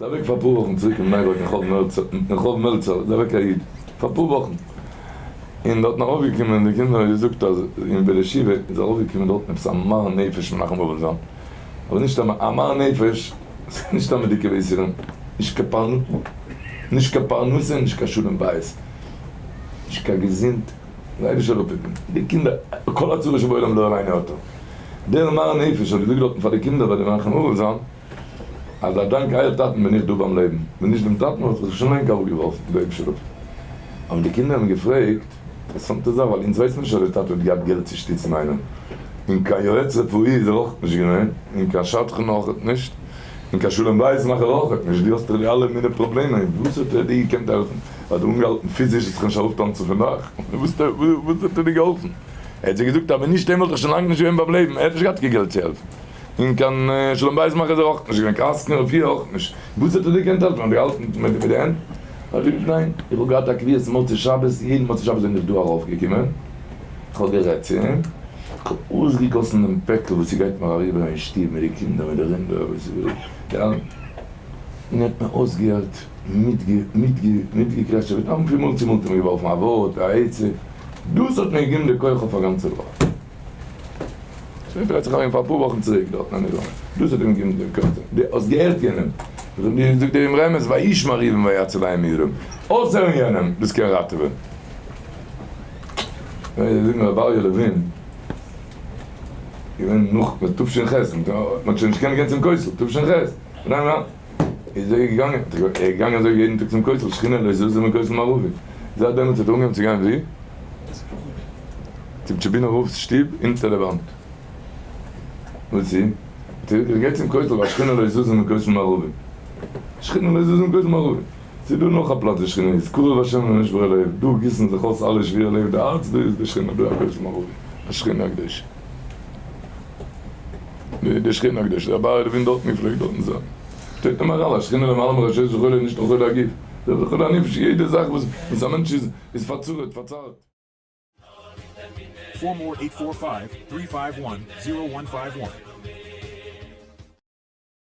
ס'איז אוועק פאר אפאר וואכן צוריק אין בני ברק אין רחוב מלצר איז אוועק א איד פאר אפאר וואכן און דארטן ארויפגעקומען די קינדער האבן געזאגט אז אין בית ישיבה איז ארויפגעקומען דארטן עפעס א מר נפש מנחם אבל זיין אבער נישט א מר נפש נישט סתם מיט די כבשרים נישט קיין פרנסה נישט קיין פרנסה נישט קיין שלום בית נישט קיין געזונט דער אייבערשטער זאל אפהיטן די קינדער כל הצרות שבעולם לא עלינו אתה דער מר נפש האט געזאגט דארטן פאר די קינדער ביי די מנחם אבל זיין אז א דאנק אייער טאטן בין איך דא ביים לעבן, ווען נישט דעם טאטן וואלט איך זיך שוין לאנג אראפגעווארפן, דער אייבערשטער זאל אפהיטן. האבן די קינדער אים געפרעגט, אינטערעסאנטע זאך, ווייל אונז ווייסן נישט אז דער טאטע האט געהאט געלט צו שטיצן איינעם, און קיין יועץ רפואי איז ער אויך נישט געווען, און קיין שדכן אויך נישט, און קיין שלום בית מאכער אויך נישט, דו האסט דאך די אלע מיני פראבלעמען, וואס האט ער דיר געקענט העלפן? האט ער אנגעהאלטן פיזיש זיך נישט ארויפטאנצן פון דאך? וואס האט ער דיר געהאלפן? ער האט זיי געזאגט אז ווען נישט אים וואלט איך שוין לאנג נישט געווען ביים לעבן, ער האט נישט געהאט קיין געלט צו העלפן. און קיין שלום בית מאכער איז ער אויך נישט געווען, קיין עסקן רפואה אויך נישט, וואס האט ער דיר געקענט העלפן? האט ער געהאלטן מיט די הענט? האט ער געזאגט ניין, איך האב געהאט א קביעות מוצאי שבת, יעדן מוצאי שבת בין איך דא ארויף געקומען, איך האב גערעדט צו אים, איך האב אויסגעגאסן דעם פעקל וואס ס'גייט מיר אריבער אין שטוב מיט די קינדער מיט די רינדער וואס איז די אלע, און ער האט מיר אויסגעהערט, מיטגעקרעטשעוועט, און פון מאל צו מאל האט ער מיר געווארפן א ווארט, א עצה, דאס האט מיר געגעבן די כח אויף א גאנצע וואך. ס'דרייט זיך ארום פאר אפאר וואכן צוריק דארט אין אריזאנע. דאס האט אים געגעבן די קורצע. דו האסט געהערט יענעם. זאגט דער אמרי אמת וישמע ראובן ויצילהו מידם. אויסהערן יענעם, דאס קען ראטעווען. זאגט מיר רבי אריה לעווין, געווען נאך תש"ח, מ'האט שוין נישט געקענט גיין צום כותל, תש"ח, איז ער געגאנגען, ער איז געגאנגען אזוי יעדן טאג צום כותל, שכינה לא זזה מכותל מערבי. זייט דעמאלטס האט ער אנגעהויבן צו גיין וואו? צום טשעבינער רב'ס שטוב אונטער די וואנט. וואס איז? איך גיי צום כותל ווייל שכינה לא זזה מכותל מערבי. שכינה לא זזה מכותל מערבי. ס'איז דא נאך א פלאץ ווי שכינה איז, קרוב השם לנשברי לב, דא גיסן זיך אויס אלע שבורי לב, די הארץ דא איז די שכינה, דא א כותל מערבי, א שכינה הקדושה. די שכינה הקדושה, רבי אריה לעווין דארטן געפלעגט דארטן זיין. שטייט אין מהר"ל, השכינה למעלה מראשי זכור נישט נאר חולי הגוף, זיי חולי הנפש, יעדע זאך וואס א מענטש איז פארצרה'ט, פארצארט. 4 more 845 351 0151.